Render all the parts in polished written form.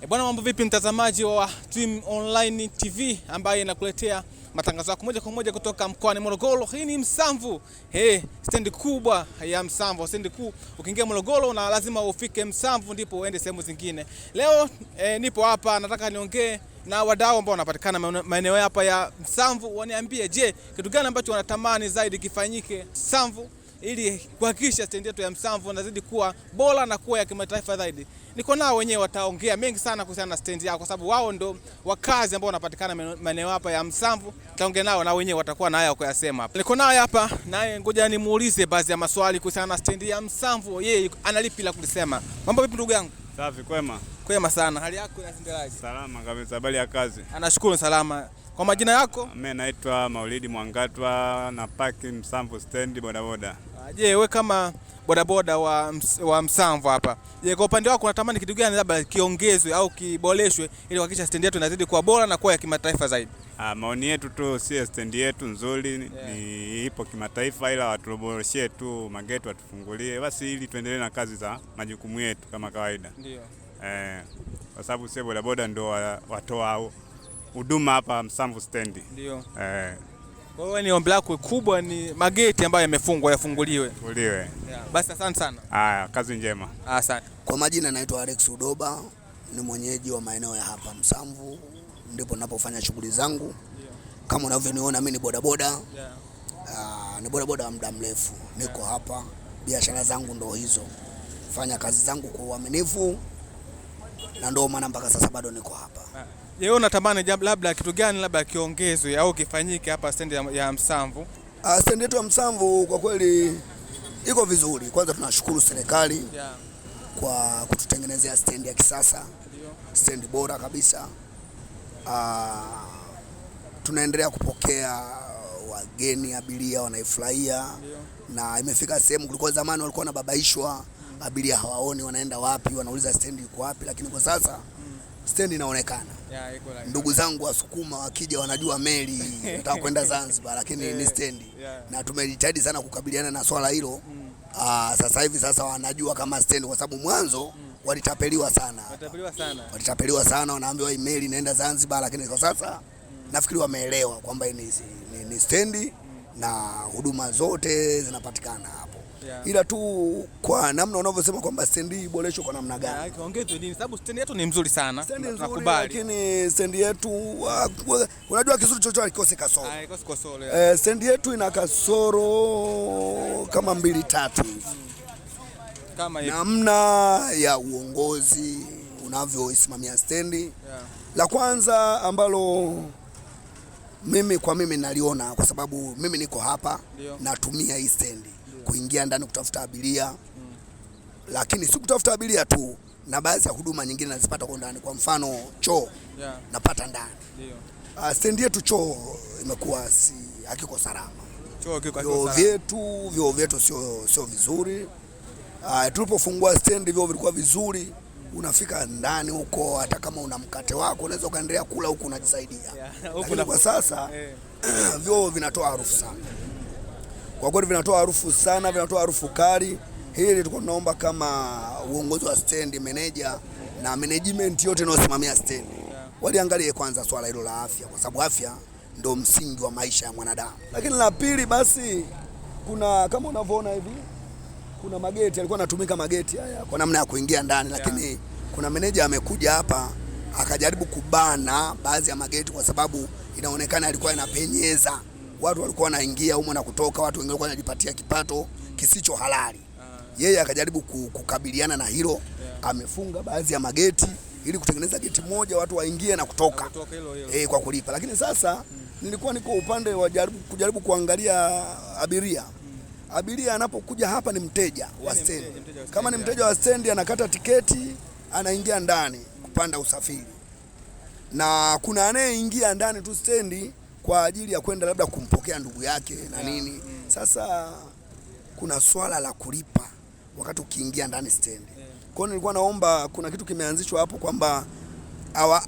E bwana, mambo vipi mtazamaji wa Dream Online TV ambaye inakuletea matangazo yako moja kwa moja kutoka mkoani Morogoro. Hii ni Msamvu. Hey, stendi kubwa ya Msamvu, stendi kuu. Ukiingia Morogoro na lazima ufike Msamvu ndipo uende sehemu zingine. Leo nipo hapa nataka niongee na wadau ambao wanapatikana maeneo hapa ya Msamvu, waniambie je, kitu gani ambacho wanatamani zaidi kifanyike Msamvu ili kuhakikisha stendi yetu ya Msamvu inazidi kuwa bora na kuwa ya kimataifa zaidi. Niko nao wenyewe wataongea mengi sana kuhusiana na stendi yao, kwa sababu wao ndo wakazi ambao wanapatikana maeneo hapa ya Msamvu. Taongea nao na wenyewe watakuwa na haya kuyasema hapa. Niko naye hapa naye, ngoja nimuulize baadhi ya maswali kuhusiana na stendi ya Msamvu, yeye analipi la kulisema. Mambo vipi ndugu yangu? Safi, kwema. Kwema sana. Hali yako inaendeleaje? Salama kabisa. Habari ya kazi? Anashukuru salama. Kwa majina yako? Mimi naitwa Maulidi Mwangatwa na paki Msamvu stendi bodaboda. Je, we kama bodaboda wa Msamvu hapa, je, kwa upande wako unatamani kitu gani labda kiongezwe au kiboreshwe ili kuhakikisha stendi yetu inazidi kuwa bora na kuwa ya kimataifa zaidi? Maoni yetu tu si stendi yetu nzuri, ni ipo kimataifa, ila watuboreshie tu mageti watufungulie basi, ili tuendelee na kazi za majukumu yetu kama kawaida. Ndio. Kwa sababu sie bodaboda ndo watoa huduma hapa Msamvu stendi. Ndio. Kwa hiyo ni ombi lako kubwa ni mageti ambayo yamefungwa yafunguliwe. Funguliwe. Yeah. Basi asante sana. Haya, kazi njema. Asante. Kwa majina naitwa Alex Udoba, ni mwenyeji wa maeneo ya hapa Msamvu, ndipo ninapofanya shughuli zangu. Kama unavyoniona mimi ni bodaboda. Ni bodaboda wa muda mrefu, niko hapa, biashara zangu ndo hizo, fanya kazi zangu kwa uaminifu, na ndio maana mpaka sasa bado niko hapa. Je, wewe unatamani labda kitu gani labda kiongezwe au kifanyike hapa stendi ya Msamvu? Stendi yetu ya Msamvu kwa kweli iko vizuri. Kwanza tunashukuru serikali kwa kututengenezea stendi ya kisasa, stendi bora kabisa. Tunaendelea kupokea wageni, abiria wanaifurahia, na imefika sehemu kulikuwa zamani walikuwa wanababaishwa, abiria hawaoni wanaenda wapi, wanauliza stendi iko wapi, lakini kwa sasa stendi inaonekana. Ndugu zangu Wasukuma wakija wanajua meli wanataka kwenda Zanzibar, lakini ni stendi na tumejitahidi sana kukabiliana na swala hilo. Sasa hivi sasa wanajua kama stendi, kwa sababu mwanzo walitapeliwa sana, walitapeliwa sana, wanaambiwa hii meli inaenda Zanzibar, lakini kwa sasa nafikiri wameelewa kwamba ni stendi na huduma zote zinapatikana hapo. Ila tu kwa namna unavyosema kwamba stendi iboreshwe kwa namna gani? Kiongezwe nini? Sababu stendi yetu ni nzuri sana. Stendi nzuri, lakini stendi yetu unajua kizuri chochote hakikosi kasoro. Haikosi kasoro. Stendi yetu ina kasoro kama 2-3 hivi. Kama hivi. Namna ya uongozi unavyoisimamia stendi. La kwanza ambalo mimi kwa mimi naliona, kwa sababu mimi niko hapa natumia hii stendi kuingia ndani kutafuta abiria, lakini si kutafuta abiria tu, na baadhi ya huduma nyingine nazipata kwa ndani. Kwa mfano choo napata ndani. Stendi yetu choo imekuwa si hakiko salama. Choo kiko Vyoo vyetu sio vizuri. Tulipofungua stendi vyoo vilikuwa vizuri, unafika ndani huko hata kama una mkate wako unaweza ukaendelea kula huku unajisaidia. Lakini kwa sasa vyoo vinatoa harufu sana. Kwa kweli vinatoa harufu sana, vinatoa harufu kali. Hili tulikuwa tunaomba kama uongozi wa stendi, manager na management yote inayosimamia stendi waliangalie kwanza swala hilo la afya, kwa sababu afya ndio msingi wa maisha ya mwanadamu. Lakini la pili basi, kuna kama unavyoona hivi, kuna mageti yalikuwa yanatumika, mageti haya kwa namna ya kuingia ndani, lakini kuna manager amekuja hapa akajaribu kubana baadhi ya mageti kwa sababu inaonekana alikuwa inapenyeza. Watu walikuwa wanaingia humo na kutoka, watu wengine walikuwa wanajipatia kipato kisicho halali. Yeye akajaribu kukabiliana na hilo, amefunga baadhi ya mageti ili kutengeneza geti moja watu waingie na kutoka kwa kulipa. Lakini sasa nilikuwa niko upande wa kujaribu kuangalia abiria. Abiria anapokuja hapa ni mteja wa stendi. Kama ni mteja wa stendi anakata tiketi, anaingia ndani kupanda usafiri. Na kuna anayeingia ndani tu stendi kwa ajili ya kwenda labda kumpokea ndugu yake na nini. Sasa kuna swala la kulipa wakati ukiingia ndani stendi. Kwa hiyo nilikuwa naomba, kuna kitu kimeanzishwa hapo kwamba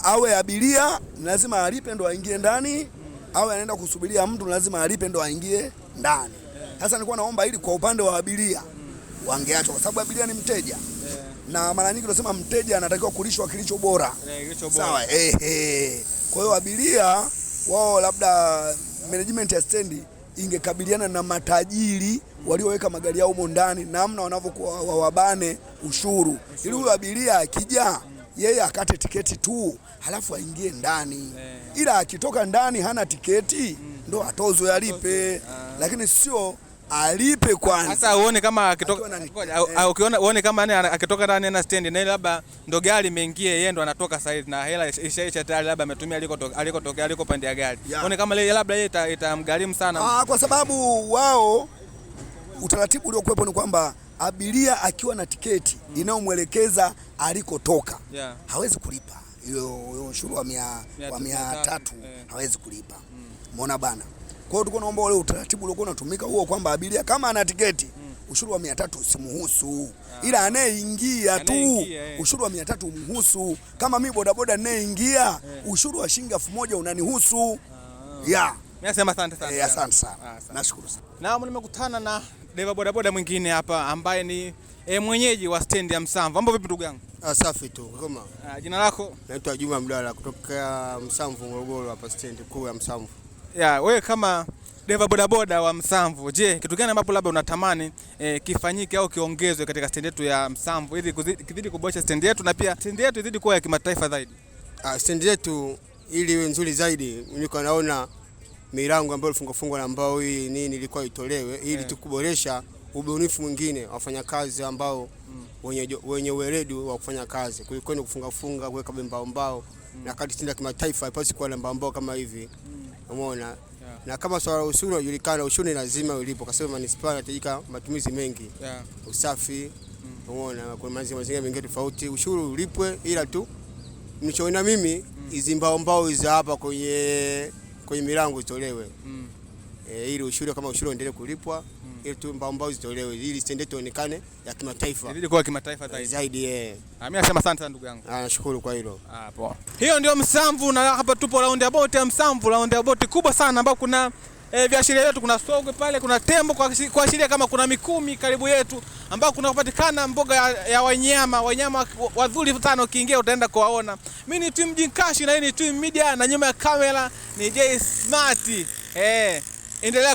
awe abiria lazima alipe ndo aingie ndani, awe anaenda kusubiria mtu lazima alipe ndo aingie ndani. Sasa nilikuwa naomba ili kwa upande wa abiria wangeachwa, kwa sababu abiria ni mteja. Na mara nyingi tunasema mteja anatakiwa kulishwa kilicho bora. Kilicho bora. Sawa. Kwa hiyo abiria wao, labda management ya stendi ingekabiliana na matajiri walioweka magari yao humo ndani, namna wanavyokuwa wawabane ushuru, ili huyo abiria akija yeye akate tiketi tu halafu aingie ndani, ila akitoka ndani hana tiketi ndo atozwe alipe, lakini sio alipe kwanza. Sasa uone kama akitoka, ukiona uone kama yani akitoka ndani ana stand na labda ndo gari imeingia, yeye ndo anatoka sasa hivi na hela ishaisha tayari, labda ametumia alikotokea alikopandia gari. Uone kama labda yeye itamgharimu sana. Kwa sababu wao utaratibu uliokuwepo ni kwamba abiria akiwa na tiketi inayomwelekeza alikotoka hawezi kulipa hiyo ushuru wa 300, hawezi kulipa. Umeona bana? Kwa hiyo tulikuwa tunaomba ule utaratibu uliokuwa unatumika huo kwamba abiria kama ana tiketi ushuru wa 300 usimhusu, ila anayeingia tu ushuru wa 300 umhusu. Kama mimi bodaboda ninayeingia ushuru wa shilingi 1000 unanihusu. Mimi nasema asante sana. Asante sana. Nashukuru sana. Naam, nimekutana na dereva bodaboda mwingine hapa ambaye ni mwenyeji wa stendi ya Msamvu. Mambo vipi ndugu yangu? Safi tu. Kama. Jina lako? Naitwa Juma Mdala kutoka Msamvu Morogoro, hapa stendi kuu ya Msamvu. Ya, wewe kama dereva bodaboda wa Msamvu, je, kitu gani ambapo labda unatamani kifanyike au kiongezwe katika stendi yetu ya Msamvu ili kuzidi kuboresha stendi yetu na pia stendi yetu izidi kuwa ya kimataifa zaidi? Stendi yetu ili iwe nzuri zaidi, niko naona milango ambayo ilifungwa na mbao hii nini ilikuwa itolewe ili tukuboresha ubunifu mwingine wafanyakazi ambao wenye ueledi wa kufanya kazi kuliko ni kufunga funga kuweka mbao mbao, na kati stendi ya kimataifa haipaswi kuwa na mbao mbao kama hivi. Umeona? Na kama swala ushuru unajulikana, ushuru ni lazima ulipo kwa sababu manispaa inahitajika matumizi mengi. Usafi, umeona, kuna mazingira mengine tofauti, ushuru ulipwe, ila tu nilichoona mimi hizi mbao mbao hizi hapa kwenye milango itolewe. Ili ushuru kama ushuru endelee kulipwa, ili tu mbao mbao zitolewe ili stendi ionekane ya kimataifa. Ili kuwa kimataifa zaidi. Mimi nasema asante sana ndugu yangu. Nashukuru kwa hilo. Poa. Hiyo ndio Msamvu, na hapa tupo roundabout ya Msamvu, roundabout kubwa sana ambapo kuna viashiria vyetu, kuna sogwe pale, kuna tembo kuashiria kama kuna mikumi karibu yetu, ambao kuna kupatikana mboga ya wanyama, wanyama wazuri sana, ukiingia utaenda kuwaona. Mimi ni Team Jinkashi na hii ni Team Media, na nyuma ya kamera ni J Smart. Endelea.